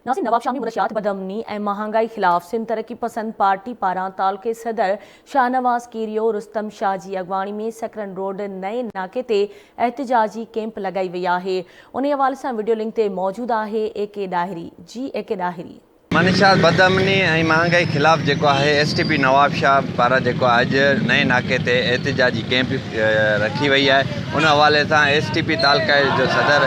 ناظرين نوابشاهه ۾ منشيات بدامني ۽ مهانگائي خلاف سنڌ ترقي پسند پارٽي پاران تعلقي صدر شاهنواز ڪيريو رستم شاهه جي اڳواڻي ۾ سڪرنڊ روڊ نئين ناڪي تي احتجاجي ڪيمپ لڳائي وئي آهي انهي حوالي سان وڊيو لنڪ تي موجود آهي اي ڪي ڏاهري جي اي ڪي ڏاهري. منشيات بدامني ۽ مهانگائي خلاف جيڪو آهي ايس ٽي پي نوابشاهه پاران جيڪو آهي اڄ نئين ناڪي تي احتجاجي ڪيمپ رکي وئي آهي ان حوالي سان ايس ٽي پي تعلقه جو صدر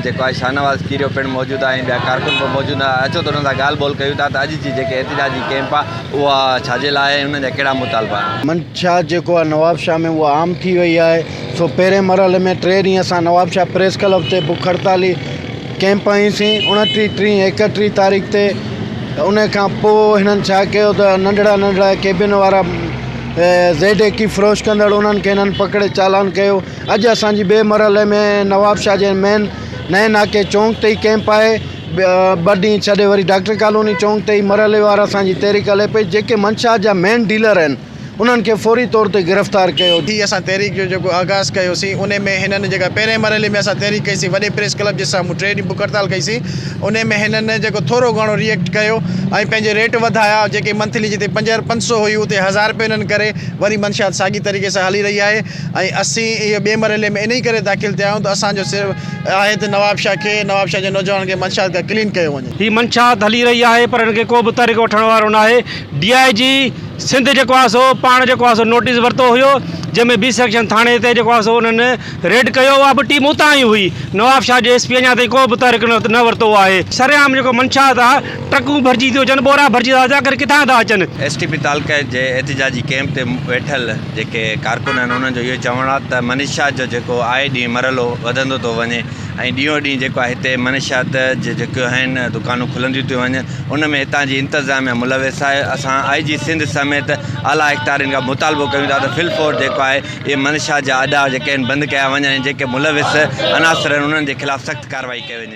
جيڪو آهي شاهنواز کيريو پڻ موجود آهي ۽ ٻيا ڪارڪن به موجود آهن اچو ته انهن سان ڳالهه ٻولهه ڪيون ٿا ته اڄ جي جيڪي احتجاجي ڪيمپ آهي اها ڇا جي لاء آهي ۽ انهن جا ڪهڙا مطالبا آهن. منشيات جيڪو آهي نوابشاهه ۾ اها عام ٿي وئي آهي سو پهرين مرحلي ۾ ٽي ڏينهن اسان نوابشاهه پريس ڪلب تي بک هڙتالي ڪئمپ هنئيسين اڻٽيهه ٽين ايڪٽيهه تاريخ تي ان کان پوء هنن ڇا ڪيو ته ننڍڙا ننڍڙا ڪيبن وارا زيڊ ايڪي فروش ڪندڙ انهن کي هنن پڪڙي چالان ڪيو اڄ اسانجي ٻئي مرحلي ۾ نوابشاهه جي مين نئين ناڪي چونڪ تي ئي ڪئمپ آهي ٻه ڏينهن ڇڏي وري ڊاڪٽر ڪالوني چونڪ تي ئي مرحلي وار اسانجي تحريڪ هلي پئي جيڪي منشيات جا مين ڊيلر آهن انهن کي فوري طور تي گرفتار ڪيو. ٿي اسان تحريڪ جو جيڪو آغاز ڪيوسين انهي ۾ هنن جيڪا پهرين مرحلي ۾ اسان تحريڪ ڪئي سين وڏي پريس ڪلب جي سامهون ٽي ڏينهن بک هڙتال ڪئي سين انهي ۾ هنن جيڪو ٿورو گهڻو ري ايڪٽ ڪيو ۽ پنهنجي ريٽ وڌايا جيڪي منٿلي جتي 5500 هئي اتي هزار رپيو هنن ڪري وري منشيات ساڳي طريقي سان هلي رهي آهي ۽ اسين اهو ٻئي مرحلي ۾ انهي ڪري داخل ٿيا آهيون ته اسان جو صرف آهي ته نوابشاهه کي نوابشاهه جي نوجوانن کي منشيات کان ڪلين ڪيو وڃي. هي منشيات هلي رهي آهي پر هن کي ڪو به تحرڪ وٺڻ وارو ناهي ڊي I جي سنڌ جيڪو آهي سو پاڻ جيڪو آهي سو نوٽيس ورتو هيو جنهن ۾ بي سيڪشن ٿاڻي تي جيڪو آهي سو انهن ريڊ ڪيو اها به ٽيم اتان ئي هئي نوابشاهه جي ايس پي اڃا تائين ڪو به تحرڪ نه ورتو آهي سرعام جيڪو منشيات آهي ٽرڪون ڀرجي ٿيون اچن ٻورا ڀرجي ٿا اچن آخر ڪٿان ٿا اچن. ايس ٽي پي تعلقي جي احتجاجي ڪئمپ تي ويٺل جيڪي ڪارڪن آهن انهن جو اهو چوڻ آهي ته منشيات جو جيڪو آئي ڏينهن مرحلو وڌندو ٿو وڃي ۽ ڏينهون ڏينهن جيڪو آهي هتي منشيات جي جيڪيون آهن دڪانون کلنديون ٿيون وڃن ان ۾ هتان جي انتظاميا ملوث آهي اسان آء جي سنڌ سميت اعليٰ اختيارين کان مطالبو ڪيون ٿا ته فل فور جيڪو آهي اهي منشيات جا اڏا جيڪي آهن بند ڪيا وڃن ۽ جيڪي ملوث عناصر آهن انهن جي خلاف سخت ڪارروائي ڪئي وڃي.